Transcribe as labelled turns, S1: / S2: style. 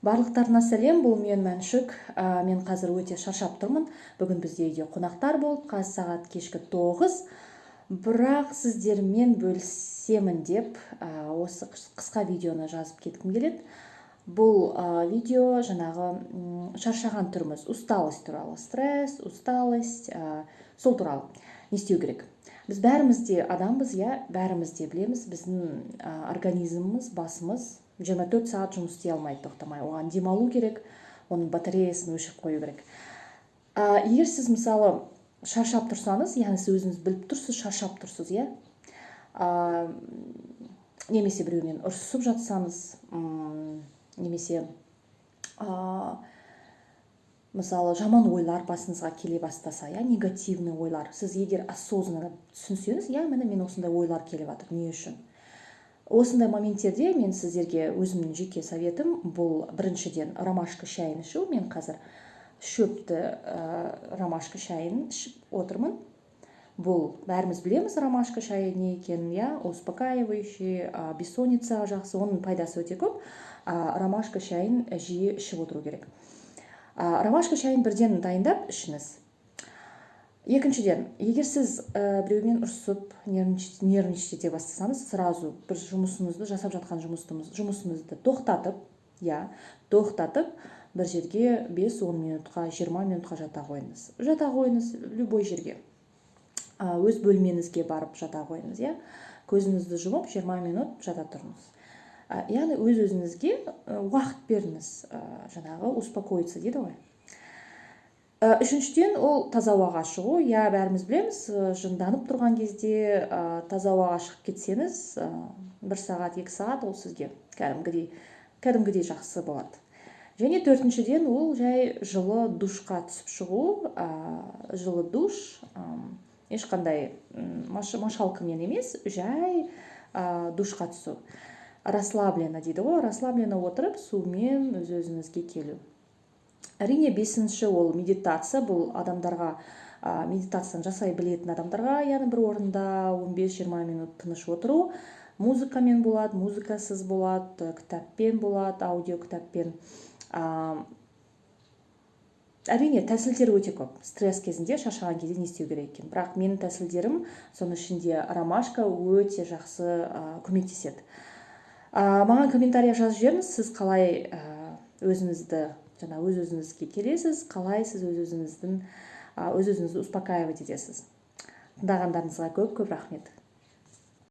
S1: Барлықтарына сәлем, бұл мен, Мәншүк. Мен қазір өте шаршап тұрмын. Бүгін бізде үйде қонақтар болды. Қазір сағат кешкі 9. Бірақ сіздермен бөлісемін деп осы қысқа видеоны жазып кеткім келеді. Бұл видео жаңағы шаршаған түріміз, усталость туралы, стресс, усталость, сол туралы не істеу керек. Біз бәріміз де адамбыз, иә, бәріміз де білеміз, біздің организміміз, басымыз 24 сағат жұмыс істей алмайды тоқтамай. Оған демалу керек, оның батареясын өшіріп қою керек. Егер сіз, мысалы, шаршап тұрсаңыз, яғни сіз өзіңіз біліп тұрсыз, шаршап тұрсыз, иә, немесе біреумен ұрысып жатсаңыз, немесе мысалы, жаман ойлар басыңызға келе бастаса, иә, негативный ойлар, сіз егер осознанно түсінсеңіз, иә, міне, мен осындай ойлар келіп жатыр, не үшін? Осындай моменттерде мен сіздерге өзімнің жеке советім: бұл біріншіден, ромашка шайын ішу. Мен қазір шөпті ромашка шайын ішіп отырмын. Бұл бәріміз білеміз ромашка шайы не екенін, иә, успокаивающий, бессонницаға жақсы, оның пайдасы өте көп. Ромашка шайын жиі ішіп отыру керек. Ромашка шайын бірден дайындап ішіңіз. Екіншіден, егер сіз біреумен ұрысып, нервничать ете бастасаңыз, сразу бір жұмысыңызды, жасап жатқан жұмысыңызды тоқтатып, иә, тоқтатып, бір жерге 5-10 минутқа, 20 минутқа жата қойыңыз. Жата қойыңыз любой жерге, өз бөлмеңізге барып жата қойыңыз, иә, көзіңізді жұмып, 20 минут жата тұрыңыз. Яғни өз өзіңізге уақыт беріңіз, жаңағы успокоиться дейді ғой. Үшіншіден, ол таза ауаға шығу. Иә, бәріміз білеміз, жынданып тұрған кезде таза ауаға шығып кетсеңіз, бір сағат, 2 сағат, ол сізге кәдімгідей жақсы болады. Және төртіншіден, ол жай жылы душқа түсіп шығу. Жылы душ, ешқандай мочалкамен емес, жай душқа түсу, расслабленно дейді ғой, расслабленно отырып, сумен өз өзіңізге келу. Әрине, бесінші, ол медитация. Бұл адамдарға, медитацияны жасай білетін адамдарға, яғни бір орында 15-20 минут тыныш отыру, музыкамен болады, музыкасыз болады, кітаппен болады, аудио кітаппен. Әрине, тәсілдер өте көп, стресс кезінде, шаршаған кезде не істеу керек екен. Бірақ менің тәсілдерім, соның ішінде ромашка өте жақсы көмектеседі. Маған комментарий жазып жіберіңіз, сіз қалай өзіңізді жаңа өз өзіңізге келесіз, қалай сіз өз өзіңізді успокаивать етесіз. Тыңдағандарыңызға көп көп рахмет.